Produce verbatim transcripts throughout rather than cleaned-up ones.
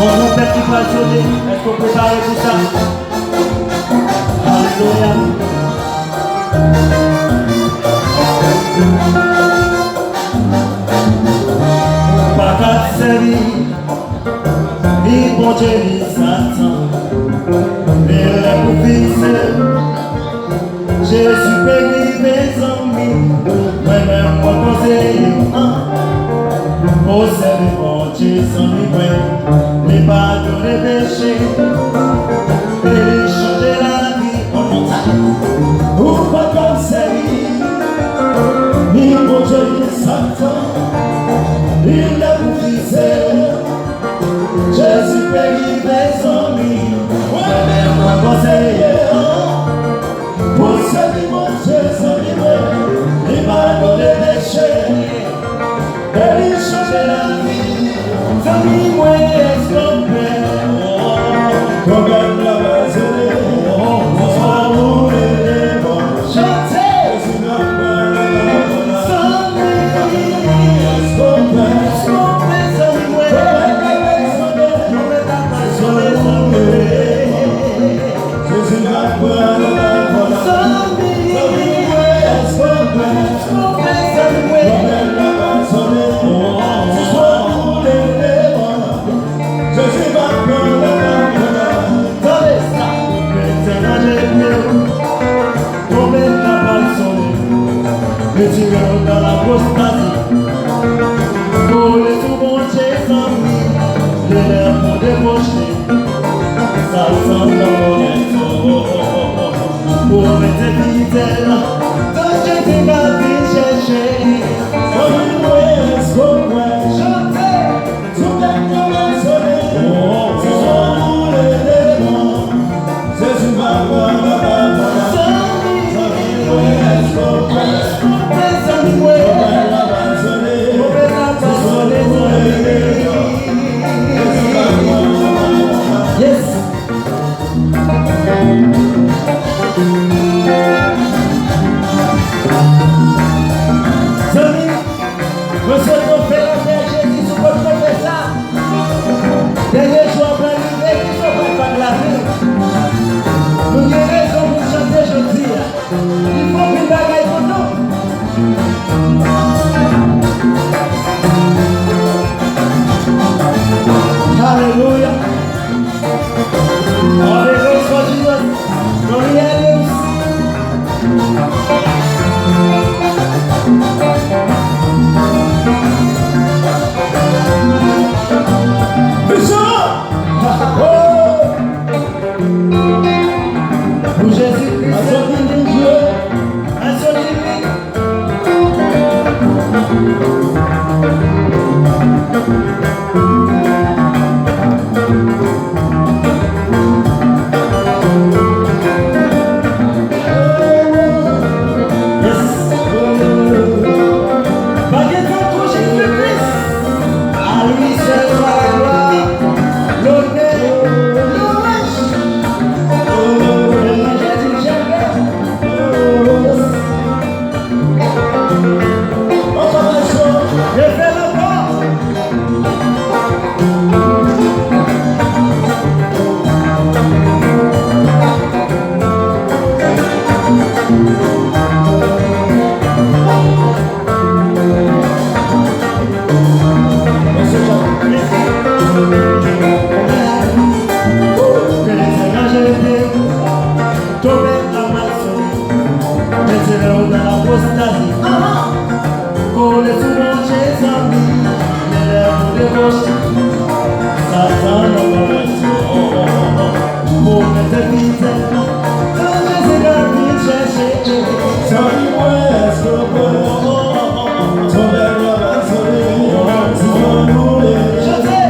Yon tèt ki pral sote, èske w prepare pou sa? Alelouya. Ou pa ka sèvi ni Bondye ni Satan. Men lè pou fikse, Jezi peri, mezanmi. Mwen menm, mwen konseye an, obsève Bondye, zanmi mwen. Li padone peche e li chanje lavi. Ou pa ka sèvi ni Bondye ni Satan. Li lè pou fikse. Jezi peri, mezanmi. Mwen menm, mwen konseye an, pou sèvi Bondye, zanmi mwen. Li padone peche e li chanje lavi. Zanmi mwen, èske w pè? Pwoblèm la pa sole. Bonswa, ou rele mwen. Chante. Jezi nan mwen. Zanmi, èske w pè? Èske w pè, zanmi mwen? Pwoblèm la pa sole. Pwoblèm la pa sole, zanmi mwen. Jezi nan mwen. Zanmi, zanmi mwen, èske w pè? Èske w pè, zanmi mwen? Pwoblèm la pa sole. Bonswa, ou rele mwen. Jezi va pran lè la. Tande sa. Kretyen ranje pye w. Twonpèt la pral sone. Retire w nan lapostazi. Kole sou Bondye, zanmi. Li lè pou debouche. Satan nan kòlè. Pou mete fidèl. Tan Jezi va vin chèche. Zanmi mwen, èske w kwè? Chante. Yes. Zanmi, mwen swete w fè lapè Jezi sou kot kote sa. Dènye jou a pral rive, kisa w pral fè ak lavi w? Nou gen rezon pou n chante jodi a. Li fè anpil bagay pou nou. Alelouya. All the praise for Jesus. Glory, hallelujah. Bishop! Oh! Pou Jezi Kris. Asodi pou Dye. Asodi li. Yes. Pa gen tankou Jezi Kris. A lui seul soit la gloire, l'honneur, louange. Jezi, Jezi. Refè l ankò. Retire w nan apostazi. Kole sou Bondye, zanmi, li lè pou debouche. Satan nan kòlè. Move sèvitè, tan Jezi ka vin chèche. Zanmi mwen, èske w kwè? Tonbè la pa sole. Chante.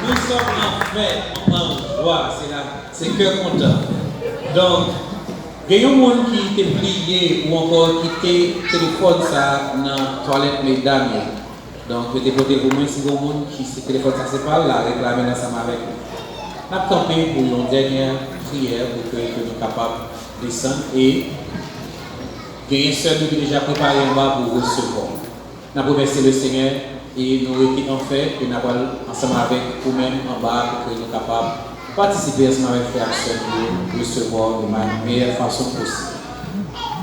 Nous sommes en fête, en joie, c'est la, c'est cœur content. Donk, gen yon moun ki te bliye ou ankò kite telefòn sa nan twalèt medam yo. Donk, yo te pote l pou mwen. Si gen yon moun ki se telefòn sa se pa l la, reklame l ansanm avèk nou. N ap kanpe pou yon dènyè priyè pou ke, ke nou kapab desann e genyen sè nou ki deja prepare anba pou resevwa w. N ap remèsye Lesenyè e nou rete an fè e n ap pral ansanm avèk ou menm anba a pou ke nou kapab patisipe ansanm avèk frè ak sè nou yo resevwa w de ma-, meyè fason posib.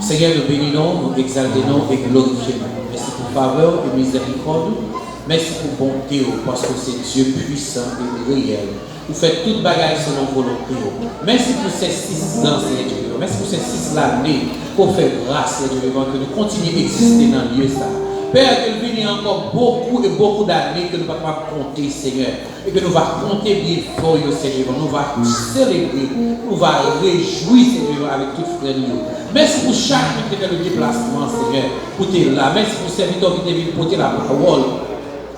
Senyè, nou beni non w, nou egzalte non w e glorifye non w. Mèsi pou favè w e mizèrikòd ou. Mèsi pou bonte w, paske w se Dye pwisan e reyèl. Ou fè tout bagay selon volonte w. Mèsi pou sèsis zan, Senyè Dye vivan. Mèsi pou sèsis lane ke w fè gras, Senyè Dye vivan, ke nou kontinye egziste nan lye sa a. Pè, ke l vini ankò bokou e bokou dane ke nou pa kapab konte, Senyè. E ke nou va konte byenfè w yo, Senyè Dye vivan. Nou va selebre, nou va rejwi, Senyè Dye vivan, avèk tout frè nou yo. Mèsi pou chak moun ki te fè le deplasman, Senyè, pou te la. Mèsi pou sèvitè w ki te vin pote lapawòl.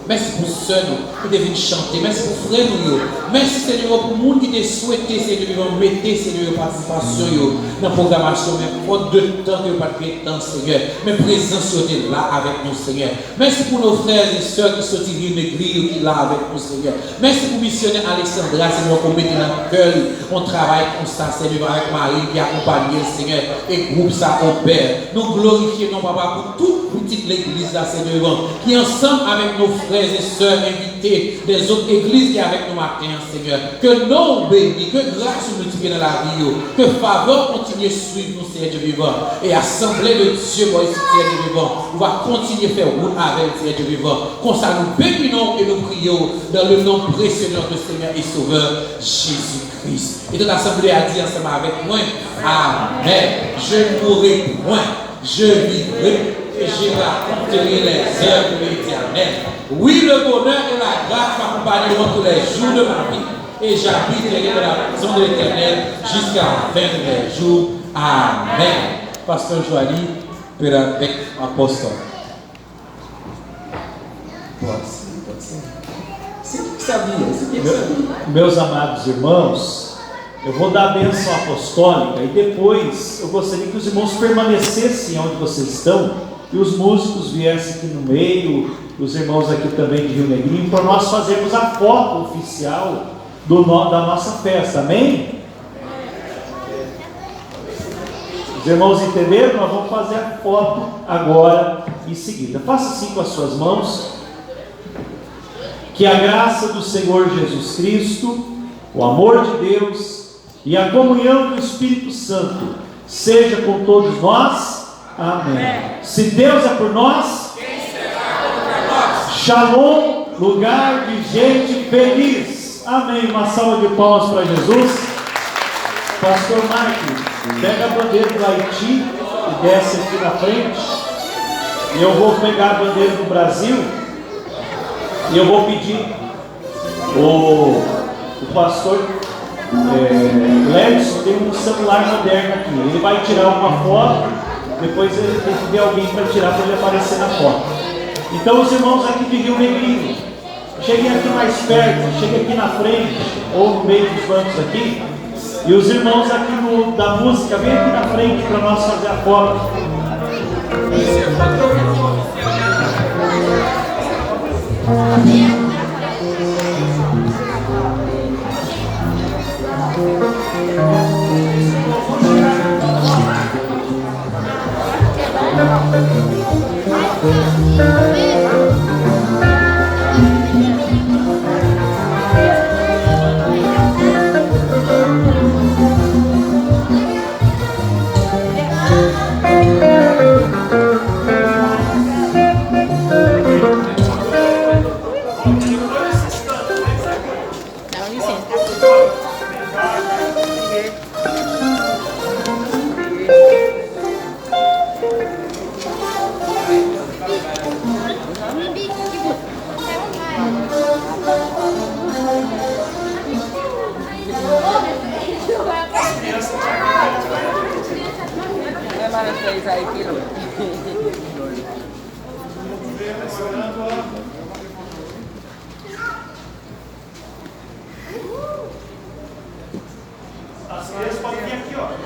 Mèsi pou sè nou ki te vin chante. Mèsi pou frè nou yo. Mèsi, Senyè, pou moun ki te swete, Senyè, yo mete, Senyè, yo patisipasyon yo nan pwogramasyon, men fòt de tan ke yo pa t gen tan, Senyè. Men prezans yo te la avèk nou, Senyè. Mèsi pou nos frères et sœurs ki soti Rio Negro yo ki la avèk nou, Senyè. Mèsi pou misyonè Alexandra, Senyè, ke w mete nan kè l yon travay konsa, Senyè, avèk mari l ki akonpanye l, Senyè, e gwoup sa opè. Nou glorifye non, Papa, pou tout pitit legliz la, Senyè, ki ansanm avèk nos frères et sœurs envite de zòt egliz ki avèk nou maten an, Senyè. Ke non w beni, ke gras ou miltipliye nan lavi yo, ke favè w kontinye swiv nou, Senyè Dye vivan, e asanble de Dye bò isit, Senyè Dye vivan, ou va kontinye fè wout avè l, Senyè Dye vivan. Konsa nou beni non w e nou priye w dans le nom précieux de notre Seigneur et Sauveur Jésus-Christ. E tout asanble a di ansanm avèk mwen, Amèn. Je ne mourrai point, je vivrai et je raconterai les œuvres de l'Éternel. Oui, le bonheur et la grâce m'accompagneront tous les jours de ma vie, et j'habiterai dans la maison de l'Éternel jusqu'à la fin de mes jours. Amèn. Pastor Joali, pela apostol. Pode ser, pode ser. Sempre que sabia, sempre que sabia. Meus amados irmãos, eu vou dar a bênção apostólica e depois eu gostaria que os irmãos permanecessem onde vocês estão e os músicos viessem aqui no meio, os irmãos aqui também de Rio Negrinho, para nós fazermos a foto oficial do no-, da nossa festa, amém? Os irmãos entenderam? Nós vamos fazer a foto agora em seguida. Faça assim com as suas mãos. Que a graça do Senhor Jesus Cristo, o amor de Deus e a comunhão do Espírito Santo seja com todos nós. Amém. Se Deus é por nós, quem será contra nós? Shalom, lugar de gente feliz. Amém. Uma salva de palmas para Jesus. Pastor Mike, pega a bandeira do Haiti e desce aqui na frente. E eu vou pegar a bandeira do Brasil e eu vou pedir o, o pastor é, Ledson tem um celular moderno aqui. Ele vai tirar uma foto, depois ele tem que ver alguém para tirar, para ele aparecer na foto. Então, os irmãos aqui de Rio Negrinho, cheguem aqui mais perto, cheguem aqui na frente, ou no meio dos bancos aqui. E os irmãos aqui no, da música, vem aqui na frente para nós fazer a foto. Aswè, spòt vye pyo.